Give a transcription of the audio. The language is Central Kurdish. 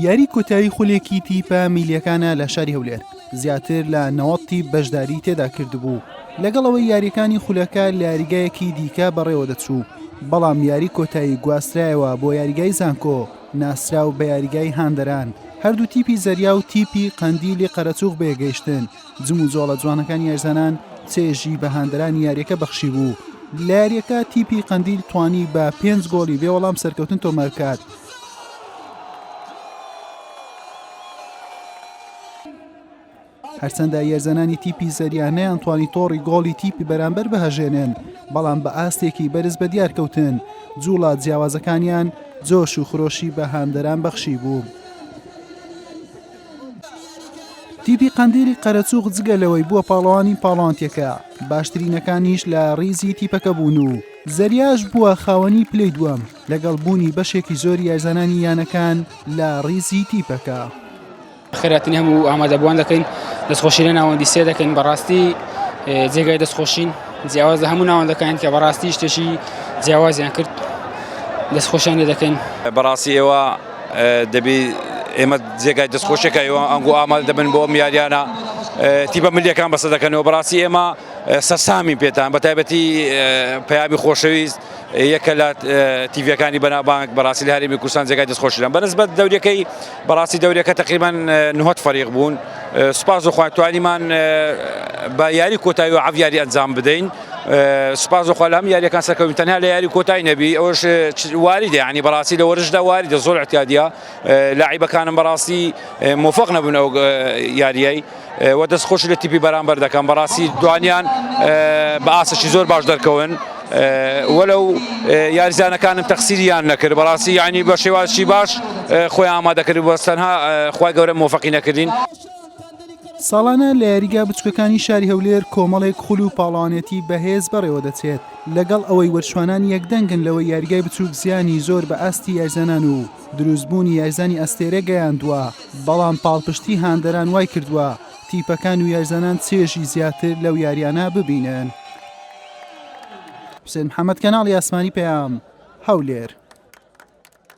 یاری کۆتایی خولێکی تیپە میلیەکانە لە شاری هەولێر زیاتر لە 90 تیپ بەشداری تێدا کردبوو لەگەڵ ئەوەی یاریەکانی خولەکە لە یاریگایەکی دیکە بەڕێوە دەچوو بەڵام یاری کۆتایی گواسترایەوە بۆ یاریگای زانکۆ ناسراو بە یاریگای هاندەران هەردوو تیپی زەریا و تیپی قەندیلی قەرەچوغ بەیەکگەیشتن جموجۆڵە جوانەکانی یاریزانان چێژی بە هاندەرانی یاریەکە بەخشیبوو. لە یاریەکە تیپی قەندیل توانی بە پێنج گۆڵی بێ وەڵام سەرکەوتن تۆماربکات. هەرچەندە یاریزانانی تیپی زەریا نەیانتوانی تۆڕی گۆڵی تیپی بەرامبەر بهەژێنن، بەڵام بە ئاستێکی بەرز بەدیارکەوتن، جوڵە جیاوازەکانیان جۆش و خرۆشی بە هاندەران بەخشیبوو. تیپی قەندیلی قەرەچوغ جگە لەوەی بووە پاڵەوانی پاڵەوانتیەکە، باشترینەکانیش لە ریزی تیپەکە بوون و زەریاش بووە خاوەنی پلەی دووەم لەگەڵ بوونی بەشێکی زۆری یاریزانانی یانەکان لە ریزی تیپەکە. خێراتنی هەموو ئامادەبووان دەکەین دەستخۆشی لە ناوەندی سێ دەکەین بەڕاستی جێگای دەستخۆشین جیاواز لە هەموو ناوەندەکان کە بەڕاستی شتێکی جیاوازیان کرد دەستخۆشیان لێ دەکەین. بەڕاستی ئێوە دەبی ئێمە جێگای دەستخۆشیەکە ئێوە ئەنگۆ ئامادە دەبن بۆ ئەم یاریانە تیپە ملیەکان بەسە دەکەنەوە بەڕاستی ئێمە سەرسامین پێتان بە تایبەتی پەیامی خۆشەویست یەکە لە تیڤەکانی بەناوبانگ بەڕاستی لە هەرێمی کوردستان جێگای دەستخۆشیان بەنسبەت دەوریەکەی بەڕاستی دەوریەکە تقریبا نهۆت فەریق بوون سوپاس و خوا توانیمان بە یاری کۆتایی و عەف یاری ئەنجام بدەین سوپاس و خوا لە هەم یاریەکان سەرکەوتین تەنها لە یاری کۆتایی نەبی ئەوش واریدە ینی بەڕاستی لە وەرزشدا واریدە زۆر اعتیادیە لاعیبەکانم بەڕاستی مۆفق نەبوون ئەو یاریای و دەست خۆش لە تیپی بەرامبەر دەکەم بەڕاستی دوانیان بە ئاستێکی زۆر باش دەرکەون وەلو یاریزانەکانم تەقسیریان نەکرد بەڕاستی یعنی بە شێوازی باش خۆیان ئامادە کرد بەس تەنها خوای گەورە مۆفەقی نەکردین. ساڵانە لە یاریگا بچوکەکانی شاری هەولێر کۆمەڵێک خول و پاڵەوانێتی بەهێز بەڕێوەدەچێت، لەگەڵ ئەوەی وەرزشوانان یەکدەنگن لەوەی یاریگای بچوک زیانی زۆر بە ئاستی یاریزانان و دروستبوونی یاریزانی ئەستێرە گەیاندووە، بەڵام پاڵپشتی هاندەران وایکردووە تیپەکان و یاریزانان چێژی زیاتر لەو یارییانە ببینن. حوسێن محەمەد، کەناڵی ئاسمانی پەیام، هەولێر.